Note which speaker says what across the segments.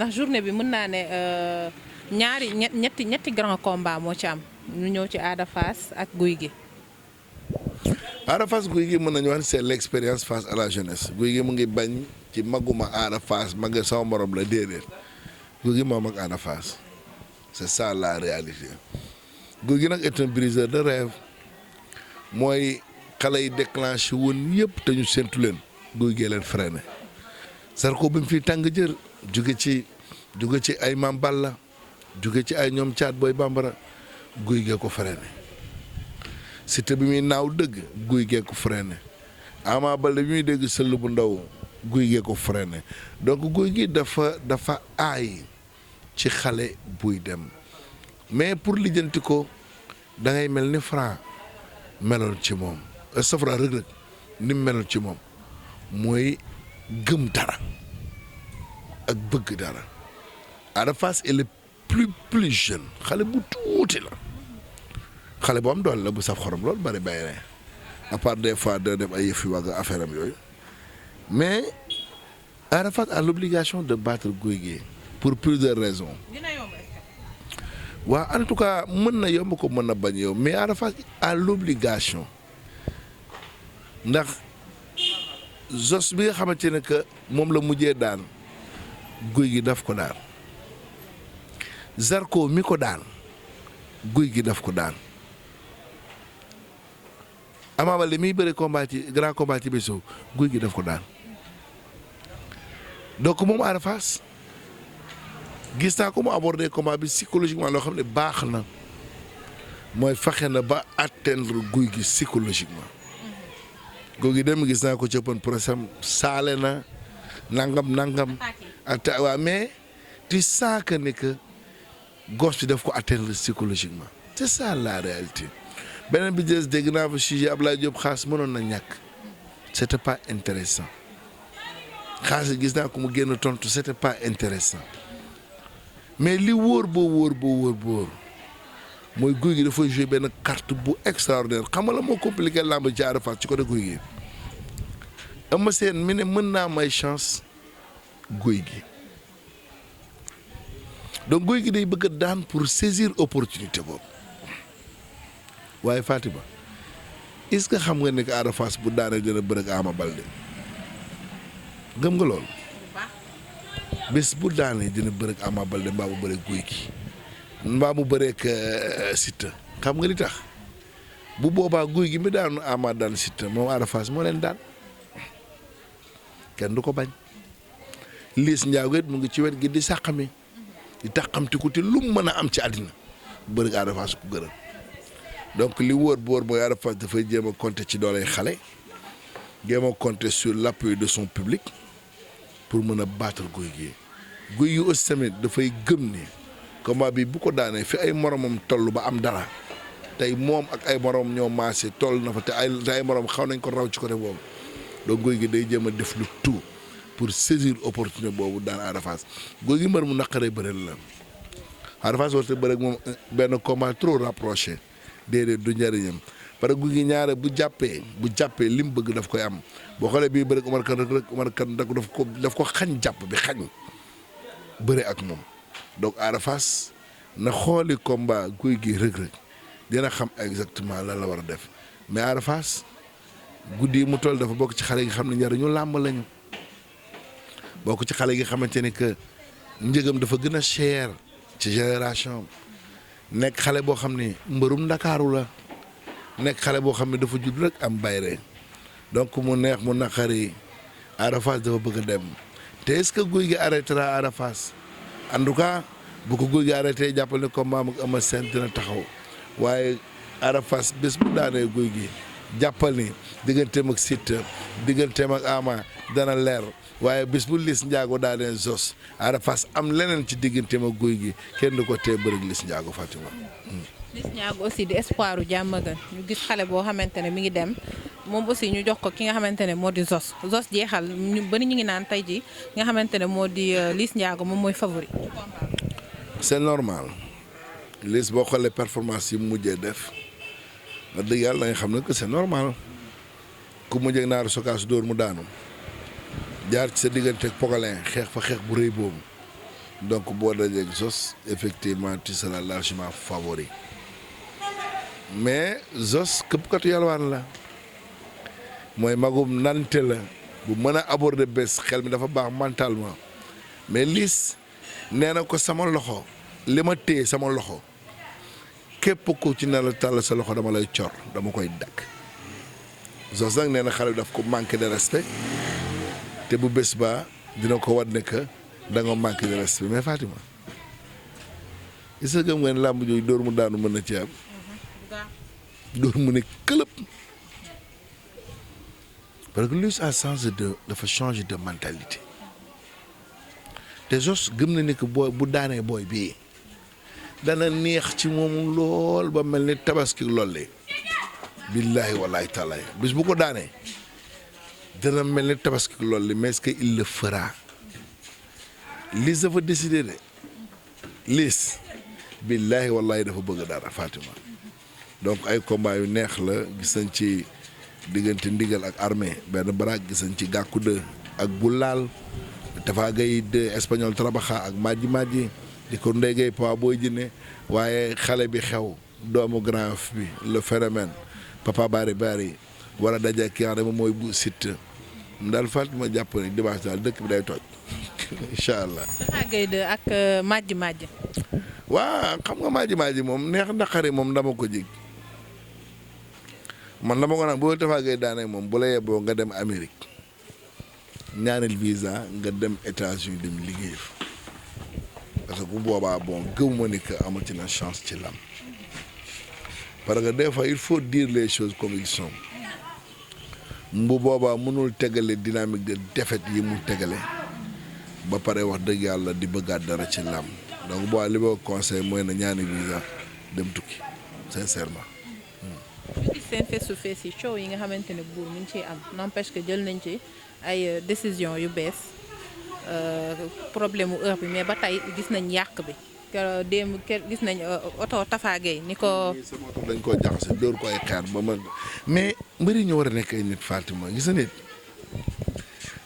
Speaker 1: ndax journée bi mën naa ne ñetti grand combat moo ci am ñu ñëw ci Ada Fass ak Gouye Gui.
Speaker 2: Ada Fass Gouye Gui mën nañu wax c'est l'expérience face à la jeunesse Gouye Gui mu ngi bañ ci maguma Ada Fass mag sama morom la déedéet Gouye Gui moo mag Ada Fass c'est ça la réalité Gouye Gui nag est un briseur de rêve mooy xale yi déclenché woon yëpp te ñu séntu leen Gouye Gui leen freiné Zarko bi mu fi tàng jër jóge ci ay Mame Balla jóge ci ay ñoom Thiat Boy Bambara Gouye Gui ko freiné Siteu bi muy naaw dëgg Gouye Gui ko freiné Ama Baldé bi muy dégg sëll bu ndaw Gouye Gui ko freiné donc Gouye Gui dafa aay ci xale buy dem mais pour lijjanti ko da ngay mel ni Franc meloon ci moom safra Reug Reug ni mu meloon ci moom mooy gëm dara ak bëgg dara Ada Fass est le plus jeune xale bu tuuti la xale bu am doole la bu saf xorom loolu bari bay ne à part des fois da dem ay yëf yu wàgg affaire am yooyu mais Ada Fass a l'obligation de battre Gouye Gui pour plusieurs raisons waaw en tout cas mën na yomb ko mën na bañ yow mais Ada Fass a l'obligation ndax Zos bi nga xamante ne que moom la mujjee daan Gouye Gui daf ko daan Zarko mi ko daan Gouye Gui daf ko daan Ama Baldé miy bëre combat ci grand combat ci bésu Gouye Gui daf ko daan donc moom Ada Fass gis naa ko mu aborder combat bi psychologiquement loo xam ne baax na mooy fexe na ba atteindre Gouye Gui psychologiquement Gouye Gui dem gis naa ko ci open press am saale na nangam ak waa mais tu sens que ne que gosse bi daf ko atteindre psychologiquement c'est ça la réalité beneen bi des dégg naa fa sujet Ablaye Diop xaas mënoon na ñàkk c'était pas intéressant xaas gis naa ko mu génn tontu c'était pas intéressant mais li wóor mooy Gouye Gui dafay jouer benn carte bu extraordinaire xam nga la moo compliqué làmb ci Ada Fass ci côté Gouye Gui Eumeu Sène mi ne mën naa may chance Gouye Gui donc Gouye Gui day bëgg a daan pour saisir opportunité boobu waaye Fatima est-ce que xam nga ne que Ada Fass bu daanee dina bëre ak Ama Baldé gëm nga loolu bés bu daanee dina bëre ak Ama Baldé mbaa mu bëre ak Gouye Gui mbaa mu bëre ak Siteu xam nga li tax bu boobaa Gouye Gui mi daanu Ama daan Siteu moom Ada Fass moo leen daan kenn du ko bañ Liss Ndiago it mu ngi ci wet gi di sàqami di taxamtiku te lu mu mën a am ci àddina bëre ak Ada Fass ku gërëm donc li wóor bu wóor mooy Ada Fass dafay jéem a compter ci dooley xale jéem a compter sur l'appui de son public pour mën a battre Gouye Gui Gouye Gui aussi tamit dafay gëm ni combat bi bu ko daanee fi ay moromam toll ba am dara tey moom ak ay moromam ñoo maase toll na fa te ay morom xaw nañ ko raw ci côté boobu donc Gouye Gui day jéem a def lu tout pour saisir opportunité boobu daan Ada Fass Gouye Gui mbër mu naqaree bëreel la Ada Fass warut a bëre ak moom benn combat trop rapproché déedéet du njëriñam parce que Gouye Gui ñaare bu jàppee li mu bëgg daf koy am boo xoolee bii bëre ak Omar Kane rek Omar Kane daf ko xañ jàpp bi xañ bëre ak moom donc Ada Fass na xooli combat Gouye Gui Reug Reug dina xam exactement lan la war a def mais Ada Fass guddi yi mu toll dafa bokk ci xale yi nga xam ne njariñu làmb lañu bokk ci xale yi nga xamante ne que njëgam dafa gën a cher ci génération nekk xale boo xam ne mbërum Ndakaaru la nekk xale boo xam ne dafa judd rek am bayre donc mu neex mu naqari Ada Fass dafa bëgg a dem te est-ce que Gouye Gui arrêtera Ada Fass en tout cas bu ko Gouye Gui arrêté jàppal ne combat ak Eumeu Sène dina taxaw waaye Ada Fass bés bu daanee Gouye Gui jàppal ni digganteem ak Siteu digganteem ak Ama dana leer waaye bés bu Liss Ndiago daanee Zos Ada Fass am leneen ci digganteem ak Gouye Gui kenn du ko tee bëri Liss Ndiago Fatima.
Speaker 1: Liss Ndiago aussi di espoir u Diamaguène ñu gis xale boo xamante ne mi ngi dem moom aussi ñu jox ko ki nga xamante ne moo di Zos jeexal ñu bëri ñu ngi naan tey ji nga xamante ne moo di Liss Ndiago moom mooy favori.
Speaker 2: c'est normal Liss boo xoolee performance yi mu mujjee def wax dëgg yàlla da nga xam ne que c'est normal ku mujjee ak naaru sokaas dóor mu daanu jaar ci sa diggante ak Pogalin xeex fa xeex bu rëy boobu donc boo dajeeg Zoss effectivement tu seras largement favori mais Zoss këppkatu yalwaan la mooy magum nante la bu mën a aborder bés xel mi dafa baax mentalement mais Liss nee na ko sama loxo li ma téye sama loxo képp ku ci ne la tàll sa loxo dama lay cor dama koy dakk Zoss nag nee na xale bi daf ko manqué de respect te bu bés ba dina ko wan ne que da nga manqué de respect mais Fatima est-ce que gëm nga ne làmb jooju dóor mu daanu mën na ci am dóor mu ne këlëb parce que Liss a changé dafa changé de mentalité te Zoss gëm na ni que booy bu daanee booy bii dana neex ci moom lool ba mel ni tabaski lolle billaahi wallaahi taalaay bis bu ko daanee dana mel ni tabaski lolle mais est-ce que il le fera Liss dafa décidé de Liss billaahi wallaahi dafa bëgg dara Fatima donc ay combat yu neex la gis nañ ci diggante ndigal ak armée benn baraak gis nañ ci gàkku de ak bu laal Tafa Gueye de espagnol trabaxa ak Madji di ko ndéygay pa booy jinne waaye xale bi xew doomu Grand Yoff bi le phénomène Papa Bari war a daje ki nga xam ne mooy bu Siteu daal Fatima jàpp ne dimanche daal dëkk bi day toj incha allah.
Speaker 1: Tafa Gueye de ak Madji.
Speaker 2: waa xam nga Madji moom neex naqari moom dama ko jig man dama ko naan boo Tafa Gueye daanee moom bu la yeboo nga dem Amérique ñaanal visa nga dem États-Unis dem liggéey fa parce que bu boobaa bon gëw ma ni que amati na chance ci lam parce que des fois il faut dire les choses comme ils sont bu boobaa mënul tegale dynamique de défaite yi mu tegale ba pare wax dëgg yàlla di bëggaat dara ci lam donc boobaa li ma conseil mooy na ñaani visa dem tukki sincèrement.
Speaker 1: ñu gis seen face to face yi coow yi nga xamante ne buur mu ngi ciy am n'empêche que jël nañ ci ay décision yu bees problème mu heure bi mais ba tey gis nañ yàq bi démb gis nañ oto Tafa Gueye ni ko.
Speaker 2: sama oto dañ koo jaxase dóor ko ay xeer ba man mais mbëri ñu war a nekk ay nit Fatima gis na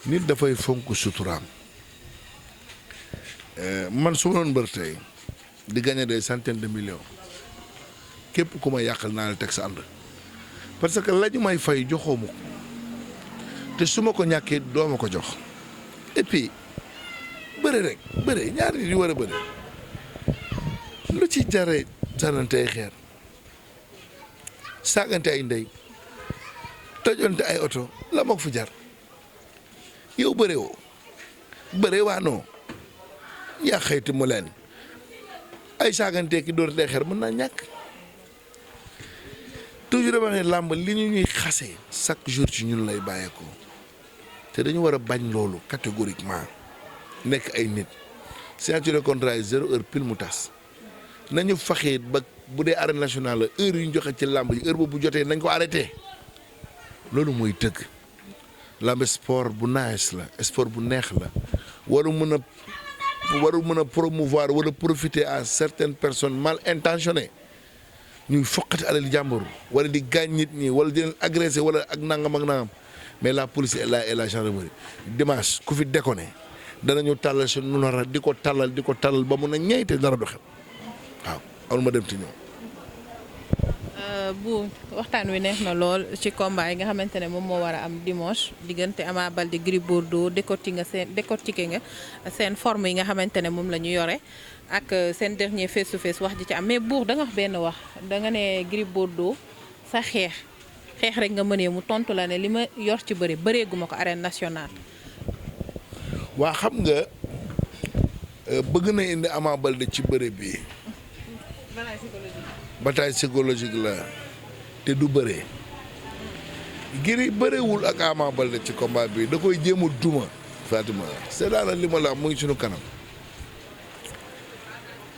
Speaker 2: nit dafay fonk suturaam man su ma doon mbër tey di gagner des centaines de millions képp ku ma yàqal naa la teg sa ànd parce que la ñu may fay joxoo ma ko te su ma ko ñàkkee doo ma ko jox et puis bëre rek bëre ñaari nit yu war a bëre lu ci jaree sanante ay xeer saagante ay ndey tojonte ay oto la ma ko fi jar yow bëre woo bëre waanoo yaa xayti mu leen ay saagante ki dóor tey xeer mën naa ñàkk toujours dama ne làmb li ñu ñuy xase chaque jour ci ñun lay bàyyeekoo te dañu war a bañ loolu catégoriquement nekk ay nit signature de contrat yi 0 heure pile mu tas nañu faxee ba bu dee arène nationale la heure yu ñu joxe ci làmb yi heure boobu bu jotee nañ ko arrêté loolu mooy tëgg làmb sport bu nice la sport bu neex la waru mën a promouvoir wala profiter à certaines personnes mal intentionnées ñuy foqati alal jàmbur wala di gaañ nit ñi wala di leen agressé wala ak nangam ak nangam mais la police est là et la gendarmerie dimanche ku fi déconné danañu tàllal si nu nar di ko tàllal ba mun a ñey te dara du xew waaw amul ma dem ti ñëw.
Speaker 1: bu waxtaan wi neex na lool ci combat yi nga xamante ne moom moo war a am dimanche diggante Ama Baldé Gris Bordeaux décortiquer nga seen forme yi nga xamante ne moom la ñu yore ak seen dernier face to face wax ji ci am mais buur da nga wax benn wax da nga ne Gris Bordeaux sa xeex rek nga mënee mu tontu la ne li ma yor ci bëreeguma ko arène nationale.
Speaker 2: waa xam nga bëgg na indi Ama Baldé ci bëre bi bataille psychologique la te du bëree Gris bëreewul ak Ama Baldé ci combat bi da koy jéem a duma Fatima c'est daal li ma la wax mu ngi suñu kanam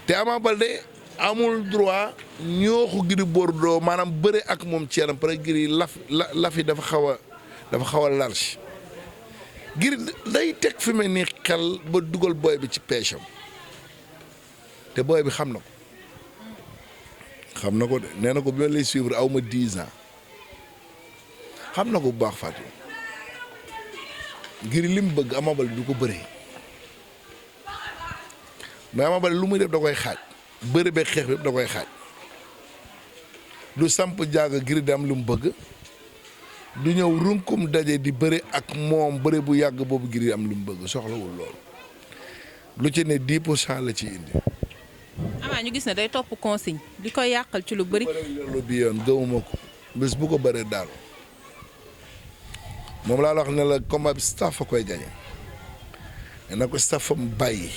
Speaker 2: te Ama Baldé amul droit ñooxu Gris Bordeaux maanaam bëre ak moom ci yaram parce que Gris lafi dafa xaw a large Gris day teg fi mu ni xel ba dugal booy bi ci peesam te booy bi xam na ko de nee na ko bi ma lay suivre aw ma 10 ans xam na ko bu baax Fatou Gris li mu bëgg Ama Baldé du ko bëree mais Ama Baldé lu muy def da koy xaaj bëri beeg xeex bi yëpp da koy xaaj du samp jaaga Gris di am lu mu bëgg du ñëw runkum daje di bëri ak moom bëri bu yàgg boobu Gris am lu mu bëgg soxlawul loolu lu ci ne 10% la ci indi.
Speaker 1: Ama ñu gis ne day topp consigne di koy yàqal ci lu bëri.
Speaker 2: loolu bi yoon gëmuma ko bés bu ko bëree daal moom laa la wax ne la combat bi staff a koy gañe na ko staffam bàyyi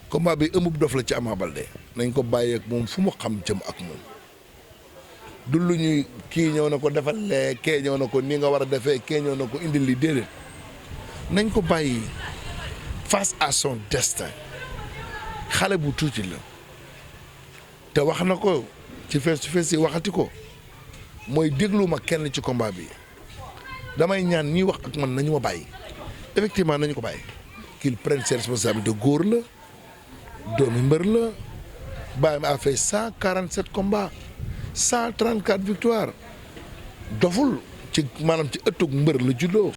Speaker 2: combat bi ëmbub dof la ci Ama Baldé nañ ko bàyyi ak moom fu mu xam jëm ak moom du lu ñuy kii ñëw na ko defal lee kee ñëw na ko nii nga war a defee kee ñëw na ko indil li déedéet nañ ko bàyyi face à son destin xale bu tuuti la te wax na ko ci face to face yi waxati ko mooy déglu ma kenn ci combat bi damay ñaan ñiy wax ak man nañu ma bàyyi effectivement nañu ko bàyyi qu'il prenne ses responsabilités góor la doomi mbër la bàyyi ma a fait 147 combats 134 victoires doful ci maanaam ci ëttug mbër la juddoo